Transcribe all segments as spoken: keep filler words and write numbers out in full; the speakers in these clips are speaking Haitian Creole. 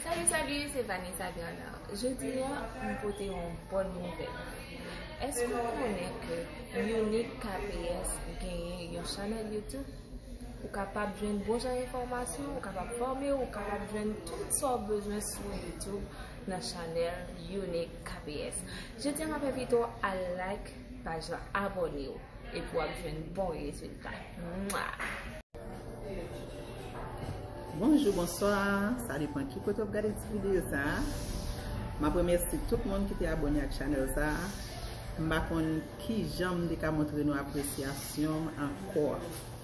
Salut, salut, se Vanessa Grana. Jodi a, m pote yon bòn nouvèl. Èske w konnen ke Unique K P S genyen yon chanèl YouTube? Ou kapab jwenn bon jan enfòmasyon, ou kapab fòme w, ou kapab jwenn tout sa w bezwen sou YouTube nan chanèl Unique K P S. Jodi a, m ap envite w al like paj la, abòne w, epi w ap jwenn bon rezilta. Mwa! Bonjou, bonswa, sa depann ki kote w ap gade ti videyo sa a. M ap remèsye tout moun ki te abòne ak chanèl sa a. M pa konn kijan m te ka montre nou apresyasyon m ankò,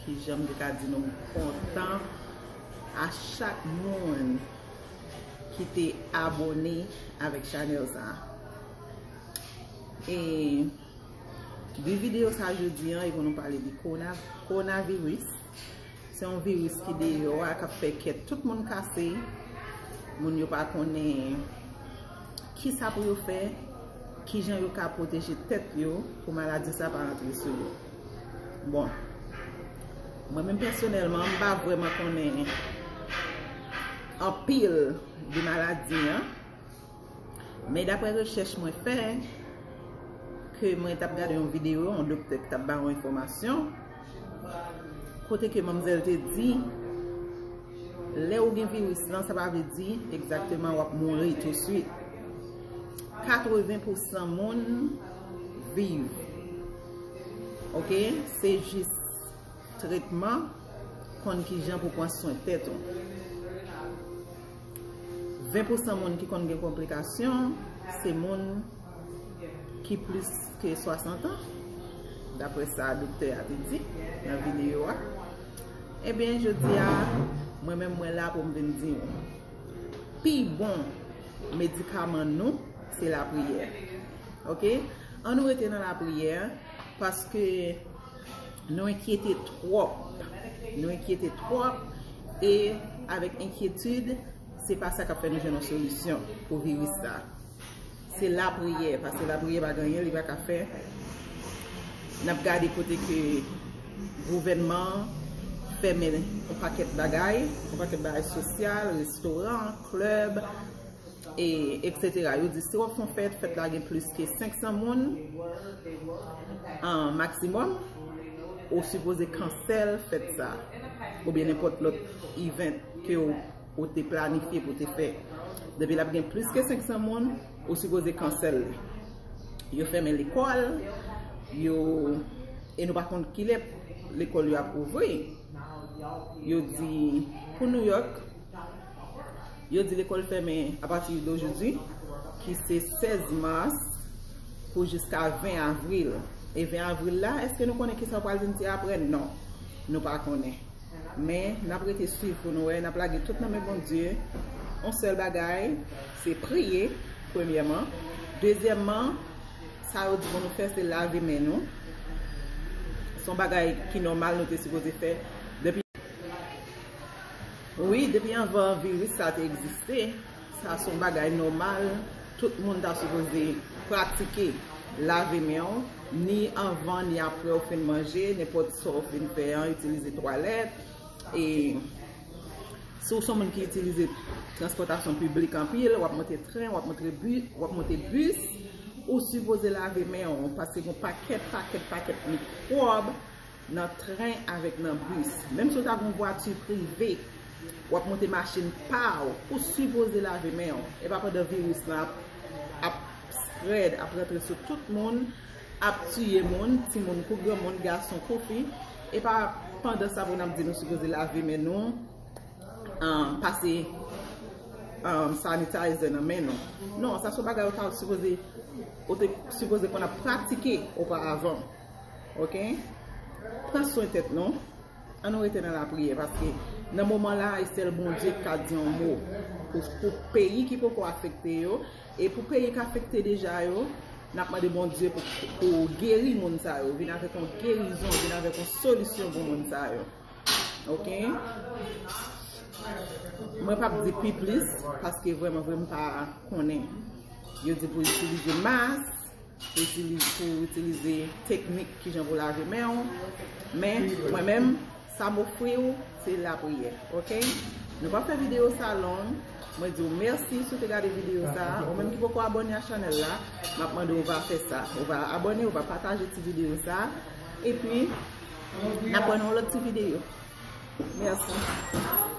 kijan m te ka di nou m kontan a chak moun ki te abòne avèk chanèl sa a. E bi videyo sa a jodi a, e pou nou pale de kowona, kowonaviris. Se yon viris ki deyò a, k ap fè kè tout moun kase. Moun yo pa konnen kisa pou yo fè, kijan yo ka pwoteje tèt yo pou maladi sa pa rantre sou yo. Bon, mwen menm pèsonèlman, m pa vrèman konnen anpil de maladi an. Men daprè rechèch mwen fè, ke mwen t ap gade yon videyo, yon doktè ki t ap ba yon enfòmasyon, kote ke manmzèl te di, lè ou gen viris lan, sa pa vle di egzakteman w ap mouri touswit. Katreven pousan moun viv. Oke? Se jis tretman, konn kijan pou pran swen tèt ou. Ven pousan moun ki konn gen konplikasyon, se moun ki plis ke swasant an, daprè sa doktè a te di nan videyo a. Ebyen, jodi a, mwen menm mwen la pou m vin di w, pi bon medikaman nou, se lapriyè. Oke? Ann nou rete nan lapriyè, paske nou enkyete twòp. Nou enkyete twòp, e avèk enkyetid, se pa sa k ap fè nou jwenn yon solisyon pou viris sa. Se lapriyè, paske lapriyè pa gen anyen li pa ka fè. N ap gade kote ke gouvènman an fèmen yon pakèt bagay, yon pakèt bagay sosyal, restoran, klèb, e etsetera. Yo di si w ap fè yon fèt, fèt la gen plis ke senk san moun an maksimòm, ou sipoze kansèl fèt sa, oubyen nenpòt lòt event ke w ou te planifye pou te fè. Depi l ap gen plis ke senk san moun, ou sipoze kansèl li. Yo fèmen lekòl, yo, e nou pa konn kilè lekòl yo ap ouvri. Yo di pou New York, yo di lekòl fèmen apati de ojodi, ki se sèz mas pou jiska ven avril. E ven avril la, èske nou konnen kisa w pral vin di apre? Non, nou pa konnen. Men, n ap rete swiv pou nou wè, n ap lage tout nan men Bondye. Yon sèl bagay, se priye, premyèman. Dezyèmman, sa yo di pou nou fè, se lave men nou. Se yon bagay ki nòmal nou te sipoze fè depi. Wi, depi anvan viris sa te egziste, sa se yon bagay nòmal. Tout moun ta sipoze pratike lave men w, ni anvan, ni apre w fin manje, nenpòt sa w fin fè an, itilize twalèt. E si w se yon moun ki itilize transpòtasyon piblik anpil, w ap monte tren, w ap monte bi-, w ap monte bis, ou sipoze lave men w, paske gen yon pakèt, pakèt, pakèt mikwòb nan tren avèk nan bis. Menm si w ta gen yon vwati prive, w ap monte machin pa w, ou sipoze lave men w. E pa pandan viris lan ap, ap spread, ap rantre sou tout moun, ap tiye moun, timoun kou granmoun, gason kou fi. E pa pandan sa pou n ap di nou sipoze lave men nou, um, pase, um, sanitizer nan men nou. Non, sa se yon bagay ou ta sipoze, ou te sipoze konn ap pratike oparavan. Oke? Pran swen tèt nou. Ann nou rete nan lapriyè, paske nan moman la, e sèl Bondye ki ka di yon mo pou, pou peyi ki poko afekte yo, e pou peyi ki afekte deja yo, n ap mande Bondye pou, pou geri moun sa yo, vin avèk yon gerizon, vin avèk yon solisyon pou moun sa yo. Oke? Mwen p ap di pi plis, paske vrèman vre m pa konnen. Yo di pou itilize mas, pou itilize, pou itilize teknik kijan pou lave men w. Men, mwen menm, sa m ofri w, se lapriyè. Oke? Nou p ap fè videyo sa long. Mwen di w mèsi si w te gade videyo sa. Ou menm ki poko abòne a chanèl la, m ap mande w va fè sa. Ou va abòne, ou va pataje ti videyo sa. Epi, n ap wè nan yon lòt ti videyo. Mèsi.